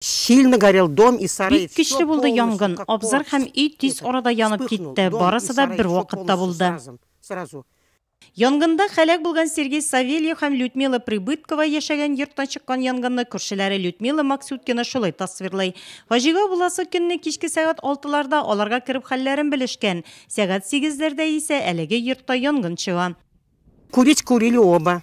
Сильно горел дом и сарай. Бик көчле булды янгын. Абзар һәм өй тиз арада янып китте. Барысы да бер вакытта булды. Сразу. Янгында һәлак булган Сергей Савельев һәм Людмила Прибыткова яшәгән йорттан чыккан янгынны күршеләре Людмила Максюткина шулай тасвирлый. Фаҗига буласы көнне кичке сәгать 6ларда аларга кереп хәлләрен белешкән. Сәгать 8ләрдә исә әлеге йортта янгын чыга. Курить курили оба.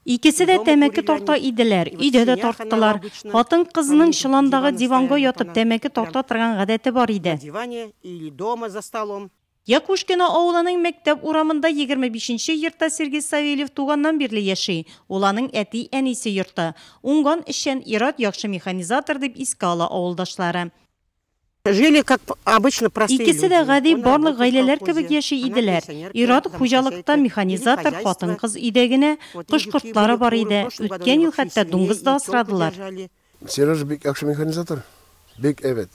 Икесе дә тәмәке тарта иделәр, өйдә дә тарттылар. Хатын-кызның чоландагы диванга ятып тәмәке тарта торган гадәте бар иде. На диване или дома за столом. Якушкино авылының мәктәп урамында 25 нче йортта Сергей Савельев туганнан бирле яши. Ул аның әти-әнисе йорты. Уңган, эшчән ир-ат, яхшы механизатор дип искә ала авылдашлары. Жили как обычно простые Икесе дә люди. Гади Он барлык работал в гаиләләр колхозе, кебек яши она иделәр. пенсионерка, Ир-ат хуҗалыкта домохозяйка. механизатор, Вели хатын-кыз хозяйство. өйдә генә, Вот кош-кортлары индюки были, бар куры. иде. В прошлом году Үткән они ел вообще хәтта свиней дуңгыз да и телку асрадылар. держали. Сережа бик яхшы механизатор. Бик әйбәт.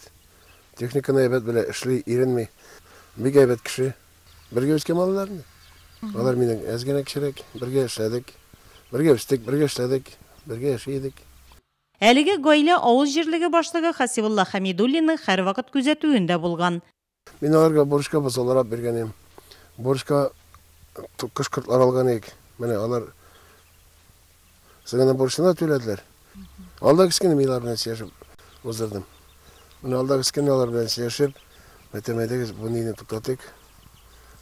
Техниканы әйбәт белә, эшли, иренми. Бик әйбәт кеше. Бергә үскән балалар инде. Алар миннән әз генә кечерәк. Бергә эшләдек. Бергә үстек, бергә эшләдек, бергә яши идек. Әлеге гаилә авыл җирлеге башлыгы Хасибулла Хәмидуллинның һәрвакыт күзәтүендә булган. Мин аларга бурычка бозаулар алып биргән идем. Бурычка кош-кортлар алган идек. Менә алар соңыннан бурычны да түләделәр. Алдагы көн мин алар белән сөйләшеп уздырдым. Менә алдагы көн алар белән сөйләшеп, әйтәм, әйдәгез, бу нине туктатыйк.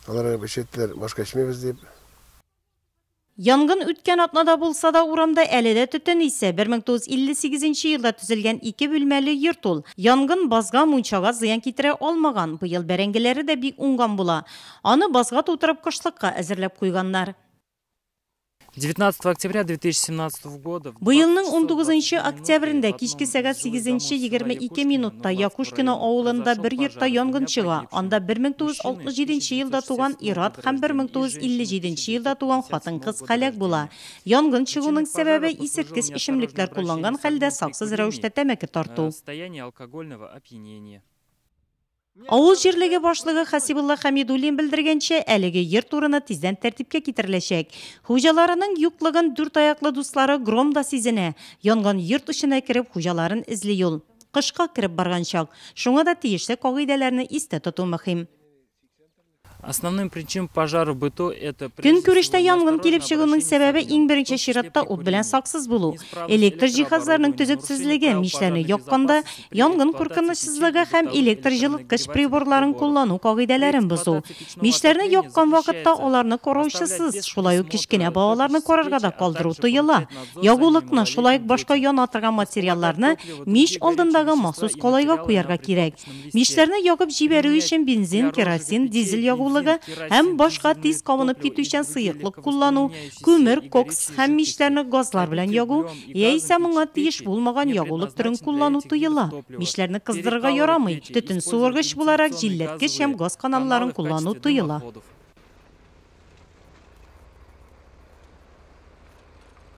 Алар эчеттеләр, башка эчмибез дип. Янгын үткән атнада булса да, урамда әле дә төтен исе. 1958 елда төзелгән ике бүлмәле йорт ул. Янгын базга, мунчага зыян китерә алмаган. Быел бәрәңгеләре дә бик уңган була. Аны базга тутырып кышлыкка әзерләп куйганнар. 19 октября 2017 года в Быелның 20 часов 19 22 октябрендә минуты в кичке одном сәгать из жилых домов 8-22 села минутта Якушкино Якушкино Нурлатского района авылында произошел бер йортта пожар с янгын двумя чыга. Анда погибшими. Мужчины 1967 елда туган 1967 ир-ат года һәм рождения и 1957 женщина елда туган 1957 хатын-кыз года һәлак була. рождения. Янгын Причиной чыгуның пожара сәбәбе послужило исерткеч неосторожное эчемлекләр кулланган обращение с хәлдә огнем при саксыз рәвештә курении, тәмәке тарту. в состоянии алкогольного опьянения. Авыл җирлеге башлыгы Хасибулла Хәмидуллин белдергәнчә, әлеге йорт урыны тиздән тәртипкә китереләчәк. Хуҗаларының юклыгын дүрт аяклы дуслары Гром да сизенә. Янган йорт эченә кереп хуҗаларын эзли ул. Кышка кереп барган чак. Шуңа да тиешле кагыйдәләрне истә тоту мөһим. Основным причин пожара в быту это прежде Көнкүрештә всего янгын килеп неосторожное чыгуның обращение с сәбәбе огнем, иң в беренче том числе чиратта при ут белән курении, саксыз булу, неисправность электр җиһазларының электрооборудования, нарушение төзексезлеге, правил мичләрне пожарной якканда безопасности при янгын эксплуатации печей куркынычсызлыгы и һәм бытовых электр җылыткыч электронагревательных приборларын приборов. куллану При кагыйдәләрен бозу. эксплуатации печного Мичләрне отопления яккан вакытта запрещается аларны оставлять караучысыз, без шулай ук кечкенә присмотра балаларны топящиеся карарга печи, да а калдыру также тыела. поручать надзор за Ягулыкны, шулай ук немалолетним башка детям. яна торган Располагать материалларны топливо, мич другие горючие алдындагы вещества махсус и калайга материалы на куярга кирәк. притопочном листе. Мичләрне ягып җибәрү Применять өчен бензин, для розжига керосин, печей дизель бензин, ягулыгы һәм керосин, башка дизельное тиз кабынып топливо и китүчән другие сыеклык куллану, легковоспламеняющиеся күмер, и кокс горючие һәм жидкости. мичләрне газлар белән Топить ягу, углем и яисә газом моңа тиеш печи булмаган не ягулык төрен предназначен для куллану этих видов тыела. топлива. Мичләрне кыздырырга Перекалывать ярамый. печи, Төтен использовать суыргыч буларак вентиляционные җилләткеч һәм газовые газ каналларын каналы в куллану качестве тыела. дымоходов.